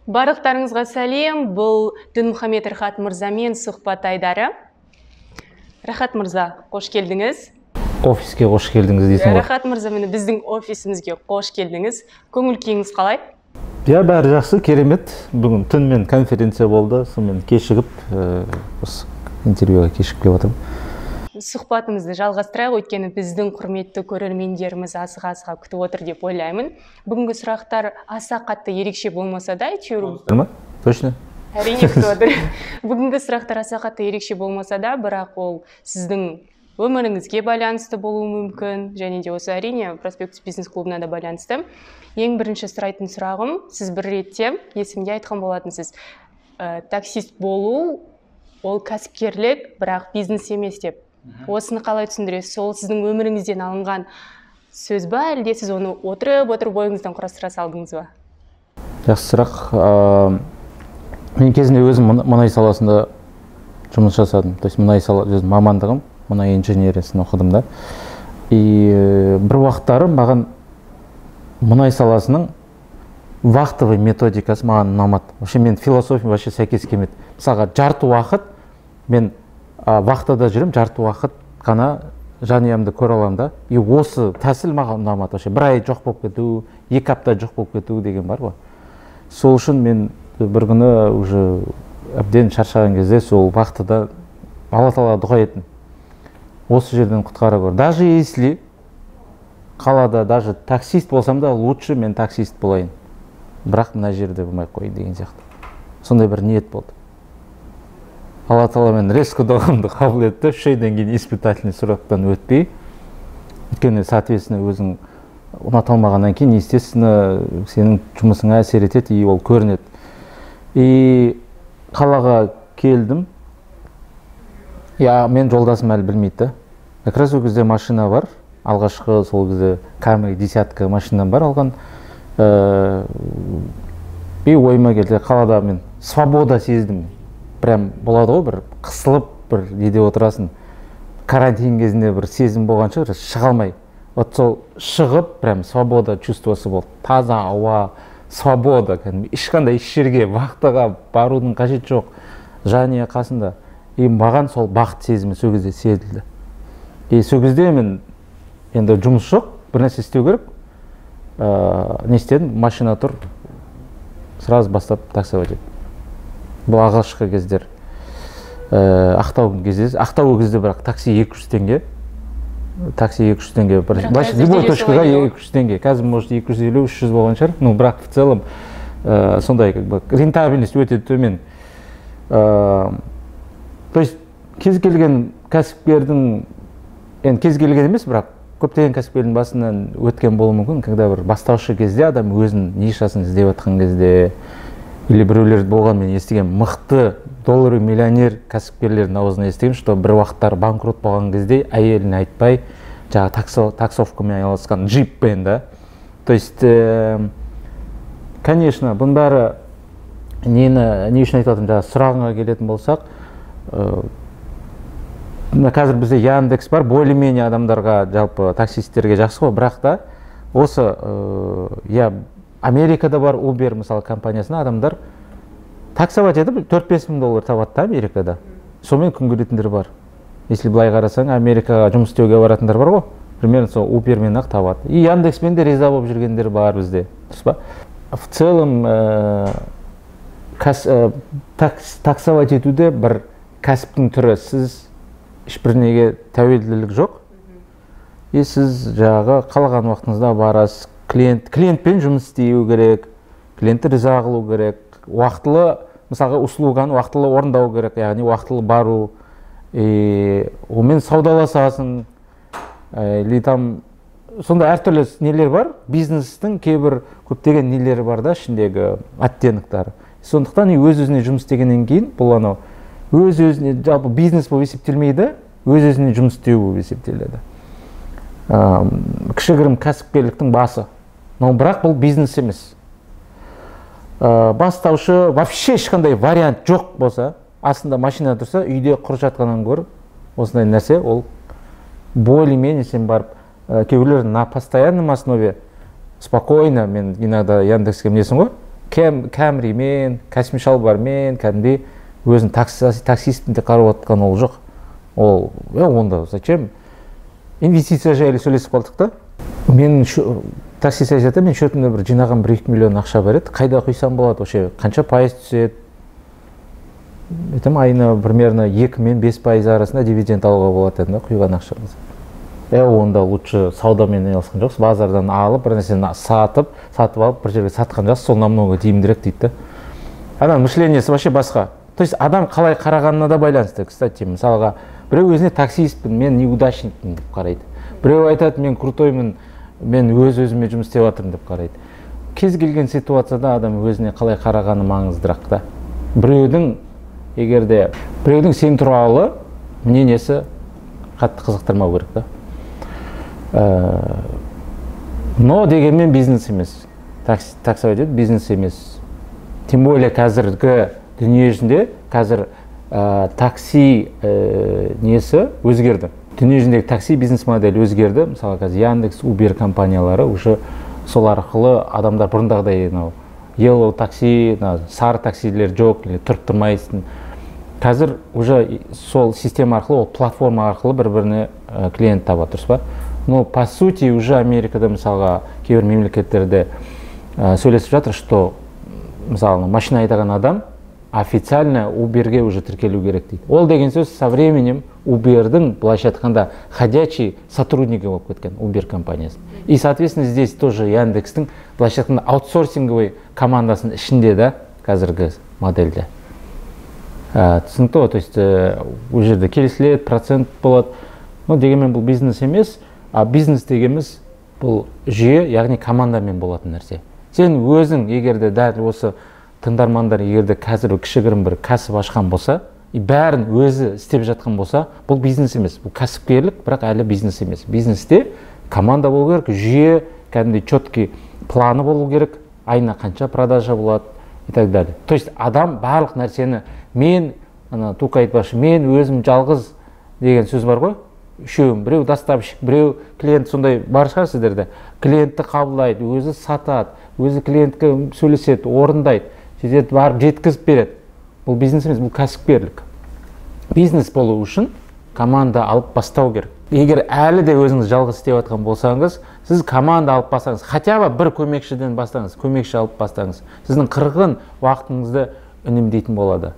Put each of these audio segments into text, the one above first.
Барлықтарыңызға сәлем. Бұл Дінмұхамед Рахат мырзамен сұхбат айдары. Рахат мырза, қош келдіңіз. Офиске қош келдіңіз дейсің ғой. Рахат мырза, міне біздің офисімізге қош келдіңіз. Көңіл күйіңіз қалай? Иә, бәрі жақсы, керемет. Бүгін түнімен конференция болды, сонымен кешігіп, осы интервьюға кешігіп келіп отырмын. Сұхбатымызды жалғастырайық, өйткені біздің құрметті көрермендеріміз асыға-асыға күтіп отыр деп ойлаймын. Бүгінгі сұрақтар аса қатты ерекше болмаса да, әйтеуір... Ма? Точно? Әрине күтіп отыр. Бүгінгі сұрақтар аса қатты ерекше болмаса да, бірақ ол сіздің өміріңізге байланысты болуы мүмкін, және де осы әрине Проспектус бизнес клубына да байланысты. Ең бірінші сұрайтын сұрағым, сіз бір ретте есімде айтқан болатынсыз, таксист болу ол кәсіпкерлік, бірақ бизнес емес деп. Осыны қалай түсіндіресіз? Сол сіздің өміріңізден алынған сөз ба, әлде сіз оны отырып-отырып ойыңыздан құрастыра салдыңыз ба? Жақсы сұрақ. Мен кезінде өзім мұнай саласында жұмыс жасадым. То есть мұнай сала, өзім мамандығым мұнай инженериясын оқыдым да. И бір уақыттары маған мұнай саласының вахтовый методикасы маған ұнамады. Вообще мен философия вообще сәйкес келмеді. Мысалға, жарты уақыт мен вахтада жүрем, жарты уақыт қана жанұямды көре аламын да. И осы тәсіл маған ұнамады. Вообще бір ай жоқ болып кету, 2 апта жоқ болып кету деген бар ғой. Сол үшін мен бір күні уже әбден шаршаған кезде сол вахтада Алла тағалаға дұға еттім. Осы жерден құтқара көр. Даже если қалада даже таксист болсам да, лучше мен таксист болайын. Бірақ мына жерде болмай қой деген сияқты. Сондай бір ниет болды. Алла тағала мен резко дұғамды қабыл етті. 3 айдан кейін испытательный сұрақтан өтпей. Өйткені, соответственно, өзің ұната алмағаннан кейін, естественно, сенің жұмысыңа әсер етеді, и ол көрінеді. И қалаға келдім. Я, мен жолдасым әлі білмейді да. Как раз ол кезде машина бар. Алғашқы сол кезде Камри десятка машинам бар алған. И ойыма келді, қалада мен свобода сездім. Прям болады ғой, бір қысылып, бір неде отырасың. Карантин кезінде бір сезім болған шығар, шыға алмай. Вот сол шығып, прям свобода чувствосы болды. Таза ауа, свобода, кәдімгі ешқандай еш жерге, вахтаға барудың қажеті жоқ. Жанұя қасында. И маған сол бақыт сезімі сол кезде сезілді. И сол кезде мен енді жұмыс жоқ, бір нәрсе істеу керек. Не істедім? Машина тұр, сразу бастап таксовать еттім. Бұл алғашқы кездер. Ақтау кезде, Ақтау кезде бірақ такси 200 теңге. Такси 200 теңге. Былайша любой точкаға 200 теңге. Қазір может 250-300 болған шығар. Ну, бірақ в целом сондай как бы рентабельность өте төмен. То есть кез келген кәсіпкердің, енді кез келген емес, бірақ көптеген кәсіпкердің басынан өткен болуы мүмкін, когда бір бастаушы кезде адам өзінің нишасын іздеп жатқан кезде, или біреулер болған, мен естіген мықты доллар миллионер кәсіпкерлердің аузынан естіген, что бір уақыттары банкрот болған кезде әйеліне айтпай жаңағы таксовкамен айналысқан, джиппен, да. То есть, конечно, бұның бәрі нені, не үшін айтып жатырмын, жаңағы сұрағыңа келетін болсақ, қазір бізде Яндекс бар, более-менее адамдарға, жалпы таксистерге жақсы ғой, бірақ та осы, я Америкада бар Uber, мысалы, компаниясына адамдар таксовать етіп 4-5 мың доллар табады да Америкада. Сонымен күн көретіндер бар. Если былай қарасаң, Америкаға жұмыс істеуге баратындар бар ғой, примерно сол Uberмен ақ табады. И Яндекспен де риза болып жүргендер бар бізде. Дұрыс па? В целом, таксовать етуде бір кәсіптің түрі. Сіз ешбір неге тәуелділік жоқ. И сіз жаңағы қалаған уақытыңызда барасыз. Клиентпен жұмыс істеу керек, клиентті риза қылу керек, уақытылы, мысалға, услуганы уақытылы орындау керек, яғни уақытылы бару, и онымен саудаласасың, или там сондай әртүрлі нелер бар, бизнестің кейбір көптеген нелері бар да, ішіндегі оттеноктары. Сондықтан өз-өзіне жұмыс істегеннен кейін бұл анау өз-өзіне жалпы бизнес болып есептелмейді, өз-өзіне жұмыс істеу болып есептеледі. Кішігірім кәсіпкерліктің басы. Но бірақ бұл бизнес емес. Бастаушы вообще ешқандай вариант жоқ болса, астында машина тұрса, үйде құр жатқаннан гөрі осындай нәрсе, ол более-менее сен барып, кейбіреулер на постоянном основе спокойно, мен иногда Яндекске мінесің ғой, Камримен, костюм шалбармен, кәдімгідей өзін таксистпін деп қарап отқан ол жоқ. Ол онда зачем? Инвестиция жайлы сөйлесіп қалдық та. Мен таксист айтады, мен счетымда бір жинаған 1-2 миллион ақша бар еді, қайда құйсам болады, вообще қанша пайыз түседі? Айтамын, айына примерно 2 мен 5% арасында дивиденд алуға болады дедім да, құйған ақшаңыз. Онда лучше саудамен айналысқан жоқсыз, базардан алып, бір нәрсені сатып алып, бір жерге сатқан жақсы, сол намного тиімдірек дейді да. Адам мышлениесі вообще басқа. То есть адам қалай қарағанына да байланысты, кстати, мысалға, біреу өзіне таксистпін, мен неудачникпін деп қарайды. Біреу айтады, мен крутоймын, мен өз-өзіме жұмыс істеп жатырмын деп қарайды. Кез келген ситуацияда адам өзіне қалай қарағаны маңыздырақ та. Біреудің, егер де біреудің сен туралы мнениесі қатты қызықтырмау керек та. Но дегенмен бизнес емес. Таксовать ету бизнес емес. Тем более қазіргі дүние жүзінде қазір такси несі өзгерді. Дүние жүзіндегі такси бизнес моделі өзгерді. Мысалы, қазір Яндекс, Uber компаниялары уже сол арқылы адамдар бұрындағыдай мынау yellow такси, сары таксилер жоқ, или тұрып тұрмайсың. Қазір уже сол система арқылы, ол платформа арқылы бір-біріне клиент табады, дұрыс па? Но по сути уже Америкада, мысалға, кейбір мемлекеттерде сөйлесіп жатыр, что мысалы машина айдаған адам официально Uberге уже тіркелу керек дейді. Ол деген сөз со временем Uberдің, былайша айтқанда, ходячий сотруднигі болып кеткен Uber компаниясы. И, соответственно, здесь тоже Яндекстің, былайша айтқанда, аутсорсинговый командасының ішінде да қазіргі модельде. Түсінікті ғой, то есть ол жерде келісіледі, процент болады. Но дегенмен бұл бизнес емес, а бизнес дегеніміз бұл жүйе, яғни командамен болатын нәрсе. Сен өзің, егер де дәл осы тыңдармандар, егер де қазір кішігірім бір кәсіп ашқан болса, и бәрін өзі істеп жатқан болса, бұл бизнес емес, бұл кәсіпкерлік, бірақ әлі бизнес емес. Бизнесте команда болу керек, жүйе, кәдімгідей четкий планы болу керек, айына қанша продажа болады и так далее. То есть адам барлық нәрсені мен, ана Тука айтпақшы, мен өзім жалғыз деген сөз бар ғой, үшеуім, біреу доставщик, біреу клиент, сондай бар шығар сіздерде. Клиентті қабылдайды, өзі сатады, өзі клиентке сөйлеседі, орындайды, сөйтеді, барып жеткізіп береді. Бұл бизнес емес, бұл кәсіпкерлік. Бизнес болу үшін команда алып бастау керек. Егер әлі де өзіңіз жалғыз істеп жатқан болсаңыз, сіз команда алып бастаңыз, хотя бы бір көмекшіден бастаңыз, көмекші алып бастаңыз. Сіздің қырғын уақытыңызды үнемдейтін болады.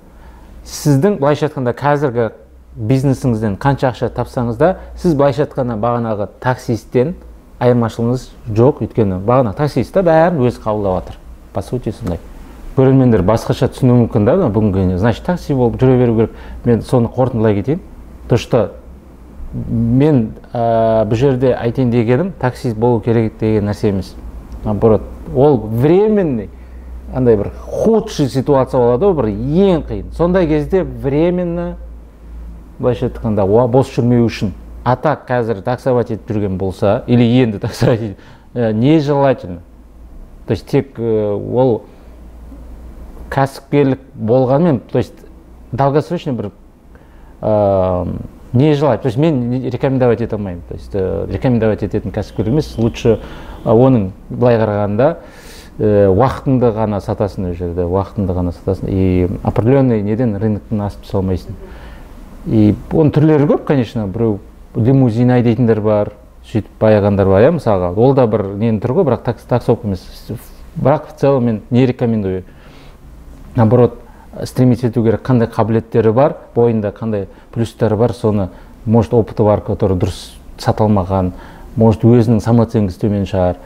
Сіздің, былайша айтқанда, қазіргі бизнесіңізден қанша ақша тапсаңыз да, сіз былайша айтқанда бағанағы таксисттен айырмашылығыңыз жоқ, өйткені бағана таксист та бәрін өзі қабылдап жатыр. По сути сондай. Көрермендер басқаша түсінуі мүмкін да, бүгінгі, значит, такси болып жүре беру керек. Мен соны қорытындылай кетейін. То, что мен бұл жерде айтайын дегенім, таксист болу керек деген нәрсе емес. Наоборот, ол временный, андай бір худший ситуация болады ғой, бір ең қиын. Сондай кезде временно, былайша айтқанда, бос жүрмеу үшін. А так қазір таксовать етіп жүрген болса, или енді таксовать етіп, нежелательно. То есть тек ол кәсіпкерлік болғанмен, то есть долгосрочный бір нежелательно. То есть мен рекомендовать ете алмаймын. То есть рекомендовать ететін кәсіпкер емес, лучше оның былай қарағанда уақытыңды ғана сатасың ол жерде, уақытыңды ғана сатасың. И определенный неден рыноктан асып түсе алмайсың. И оның түрлері көп, конечно, біреу лимузин айдайтындар бар, сөйтіп байығандар бар, иә, мысалға. Ол да бір ненің түрі ғой, бірақ таксовка емес. Бірақ в целом мен не рекомендую. Наоборот, стремиться ету керек, қандай қабілеттері бар, бойында қандай плюстары бар, соны, может, опыты бар, который дұрыс сата алмаған, может, өзінің самооценкасы төмен шығар,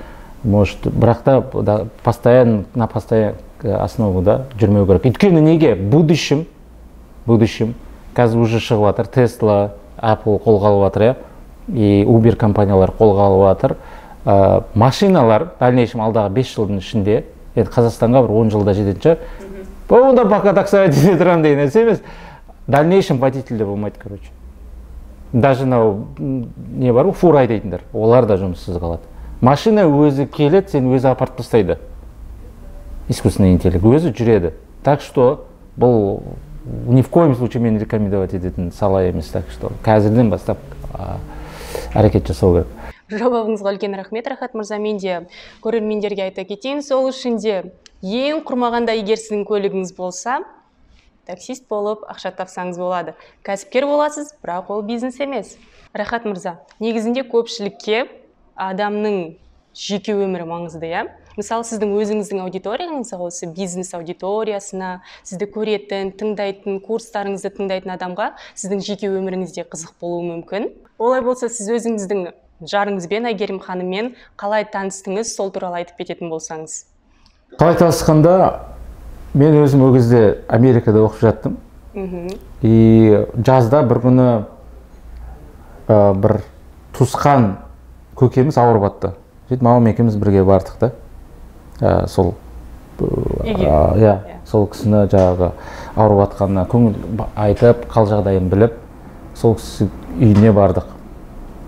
может, бірақ та постоянно, на постоянной основе жүрмеу керек. Өйткені неге? В будущем, қазір уже шығып жатыр, Tesla, Apple қолға алып жатыр, иә, и Uber компаниялар қолға алып жатыр. Машиналар, дальнейшем алдағы 5 жылдың ішінде, енді Қазақстанға бір 10 жылда жететін шығар. Онда пока таксовать ете тұрамын деген нәрсе емес. Дальнейшем водительдер болмайды, короче. Даже мынау не бар ғой, фура айдайтындар, олар да жұмыссыз қалады. Машина өзі келеді, сен өзі апарып тастайды. Искусственный интеллект өзі жүреді. Так что бұл ни в коем случае мен рекомендовать ететін сала емес. Так что қазірден бастап әрекет жасау керек. Жауабыңызға үлкен рахмет, Рахат мырза. Мен де көрермендерге айта кетейін, сол үшін де ең құрмағанда, егер сіздің көлігіңіз болса, таксист болып ақша тапсаңыз болады. Кәсіпкер боласыз, бірақ ол бизнес емес. Рахат мырза, негізінде көпшілікке адамның жеке өмірі маңызды, иә? Мысалы, сіздің өзіңіздің аудиторияңызға, осы бизнес аудиториясына, сізді көретін, тыңдайтын, курстарыңызды тыңдайтын адамға сіздің жеке өміріңіз де қызық болуы мүмкін. Олай болса, сіз өзіңіздің жарыңызбен, Әйгерім ханыммен қалай таныстыңыз, сол туралы айтып кететін болсаңыз. Қалай танысқанда, мен өзім ол кезде Америкада оқып жаттым. И жазда бір күні бір туысқан көкеміз ауырып атты. Сөйтіп мамам екеуміз бірге бардық та. Сол Үйге. Иә, сол кісіні жаңағы ауырып жатқанына көңіл айтып, қал жағдайын біліп, сол кісі үйіне бардық.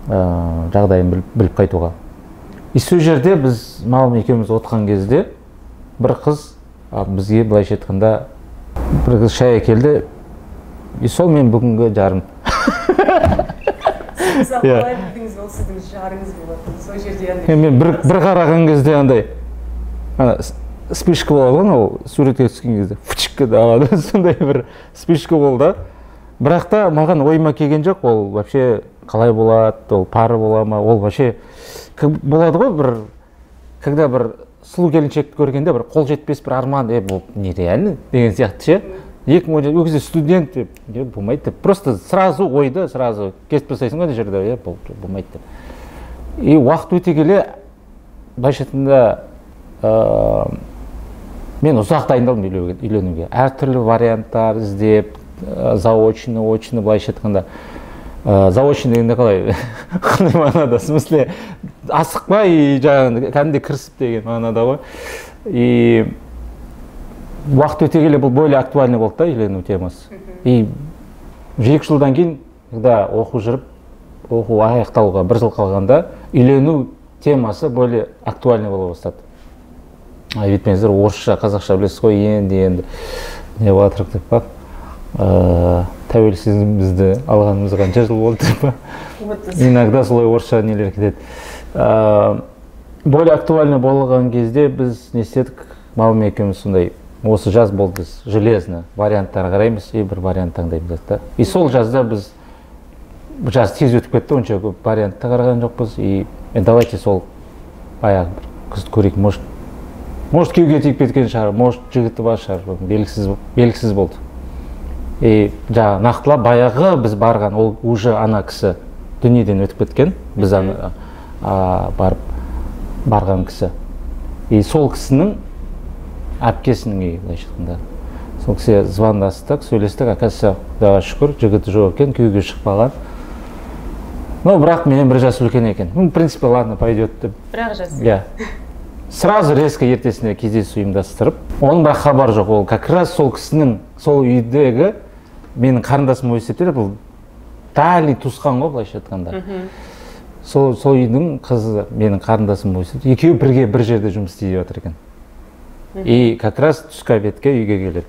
Жағдайын біліп қайтуға. И сол жерде біз мамам екеуміз отырған кезде бір қыз, бізге былайша айтқанда бір қыз шай әкелді. И сол мен бүгінгі жарым. Мысалы, Иә. қалай білдіңіз, ол сіздің жарыңыз болатынын? Сол жерде андай Мен бір қараған кезде андай, ана вспышка болады ғой, анау суретке түскен кезде фучк ете алады, сондай бір вспышка болды. Бірақ та маған ойыма келген жоқ, ол вообще қалай болады, ол пары бола ма, ол вообще болады ғой бір, когда бір сұлу келіншекті көргенде бір қол жетпес бір арман, бұл нереально деген сияқты ше. 2017, ол кезде студент деп, болмайды деп, просто сразу ойды сразу кесіп тастайсың ғой ана жерде, бұл болмайды деп. И уақыт өте келе, былайша айтқанда, мен ұзақ дайындалдым үйленуге. Әртүрлі варианттар іздеп, заочно, очно, былайша айтқанда. Заочно дегенде қалай? Қандай мағынада? В смысле, асықпай, жаңағы, кәдімгідей кірісіп деген мағынада ғой. И уақыт өте келе бұл более актуальный болды да, үйлену темасы. И 2 жылдан кейін, когда оқу жүріп, оқу аяқталуға бір жыл қалғанда, үйлену темасы более актуальный бола бастады. Айып етпеңіздер, орысша, қазақша білесіз ғой, енді не болып деп па? Тәуелсіздігімізді алғанымызға қанша жыл болды деп па? Иногда солай орысша нелер кетеді. Более актуальный болған кезде біз не істедік, мамам екеуміз сондай, осы жаз болды, біз железно варианттар қараймыз и бір вариант таңдаймыз да. И сол жазда біз, жаз тез өтіп кетті, онша көп вариантты қараған жоқпыз. И давайте сол баяғы бір қызды көрейік, может күйеуге тиіп кеткен шығар, может жігіті бар шығар, белгісіз болды. И жаңағы нақтылап баяғы біз барған, ол уже ана кісі дүниеден өтіп кеткен, біз ана, барып барған кісі. И сол кісінің әпкесінің үйі, былайша айтқанда. Сол кісіге звондастық, сөйлестік, оказывается, Құдайға шүкір, жігіті жоқ екен, күйеуге шықпаған. Ну, бірақ менен бір жас үлкен екен. Ну, в принципе, ладно, пойдет деп. Бір жас. Иә. Сразу резко ертесіне кездесу ұйымдастырып, оның бірақ хабары жоқ, ол как раз сол кісінің, сол үйдегі менің қарындасым болып есептеледі, бұл дальний туысқан ғой, былайша айтқанда. Сол үйдің қызы менің қарындасым болып есептеледі. Екеуі бірге бір жерде жұмыс істей жатыр екен. И как раз түскі обедке үйге келеді.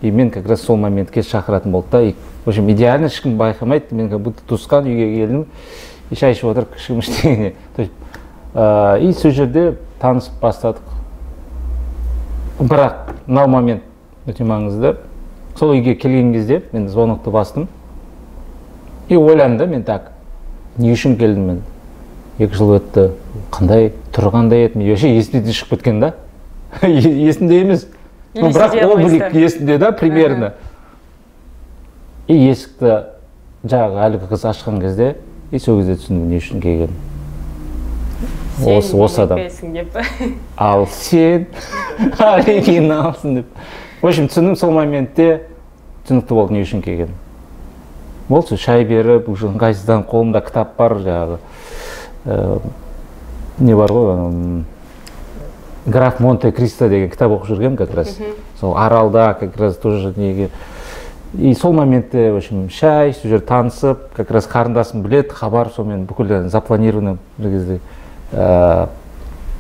И мен как раз сол моментке шақыратын болды да. И, в общем, идеально ешкім байқамайды, мен как будто туысқан үйге келдім, и шай ішіп отырып, ешкім ештеңе. То есть, и сол жерде танысып бастадық. Бірақ мынау момент өте маңызды. Сол үйге келген кезде мен звонокты бастым. И ойландым мен, так, не үшін келдім мен? 2 жыл өтті, қандай, түрі қандай еді, мен вообще есімде де шығып кеткен да. Есімде емес. Ну, бірақ Елестете облик алмайсыздар. есімде да, примерно. И есікті жаңағы әлгі қыз ашқан кезде, и сол кезде түсіндім, не үшін келгенін. Осы адам. Сен деп. Ал сен оригиналсың деп. В общем, түсіндім, сол моментте түсінікті болды, не үшін келгенін. Болды, сол шай беріп, уже ыңғайсызданып, қолымда кітап бар, жаңағы не бар ғой, анау, «Граф Монте Кристо» деген кітап оқып жүргенмін как раз. Сол аралда как раз тоже неге. И сол моментте, в общем, шай, сол жерде танысып, как раз қарындасым біледі, хабар сонымен бүкіл запланировано бір кезде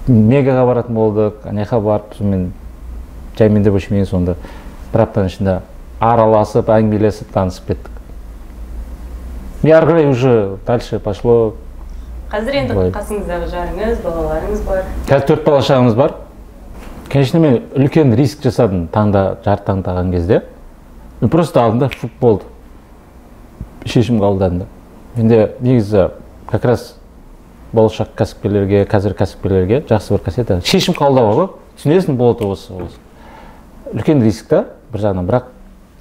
Мегаға баратын болдық, ана жаққа барып, сонымен жаймендеп, в общем, ең соңында бір аптаның ішінде араласып, әңгімелесіп, танысып кеттік. И ары қарай уже дальше пошло. Қазір енді қасыңыздағы жарыңыз, балаларыңыз бар. Қазір 4 бала шағамыз бар. Конечно, мен үлкен риск жасадым жар таңдаған кезде. Мен просто алдым да, фук болды. Шешім қабылдадым да. Менде негізі как раз болашақ кәсіпкерлерге, қазір кәсіпкерлерге жақсы бір қасиет. Шешім қабылдау ғой. Түсінесің, болды осы. Үлкен риск та бір жағынан, бірақ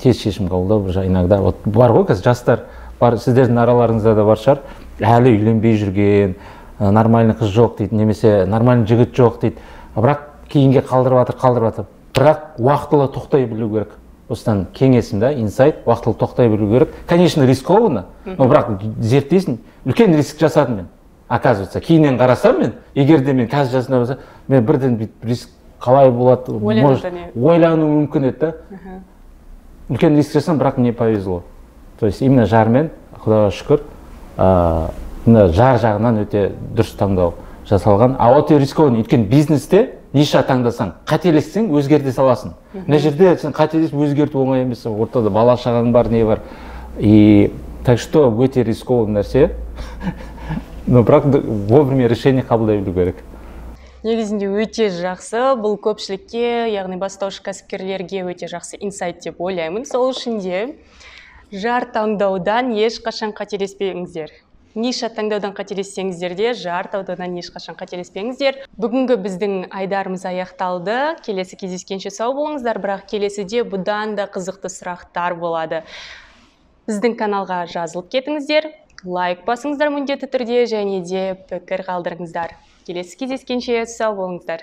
тез шешім қабылдау бір жағынан иногда. Вот бар ғой қазір жастар, бар, сіздердің араларыңызда да бар шығар, әлі үйленбей жүрген, нормальный қыз жоқ дейді, немесе нормальный жігіт жоқ дейді. Бірақ кейінге қалдырып жатыр. Бірақ уақытылы тоқтай білу керек. Осыдан кеңесім да, инсайт, уақытылы тоқтай білу керек. Конечно, рискованно, но бірақ зерттейсің. Үлкен риск жасадым мен. Оказывается, кейіннен қарасам мен, егер де мен қазір жасында болса, мен бірден бүйтіп риск қалай болады, может, ойлану мүмкін еді да. Үлкен риск жасадым, бірақ мне повезло. То есть именно жармен, Құдайға шүкір, мына жар жағынан өте дұрыс таңдау жасалған. А өте рискованный, өйткені бизнесте ниша таңдасаң, қателессең өзгерте саласың. Мына жерде сен қателесіп өзгерту оңай емес, ортада бала шағаң бар, не бар. И так что өте рискованный нәрсе. Но бірақ вовремя решение қабылдай білу керек. Негізінде өте жақсы, бұл көпшілікке, яғни бастауыш кәсіпкерлерге өте жақсы инсайт деп ойлаймын. Сол үшін де жар таңдаудан ешқашан қателеспеңіздер. Ниша таңдаудан қателессеңіздер де, жар таңдаудан ешқашан қателеспеңіздер. Бүгінгі біздің айдарымыз аяқталды. Келесі кездескенше сау болыңыздар, бірақ келесіде бұдан да қызықты сұрақтар болады. Біздің каналға жазылып кетіңіздер, лайк басыңыздар міндетті түрде және де пікір қалдырыңыздар. Келесі кездескенше сау болыңыздар.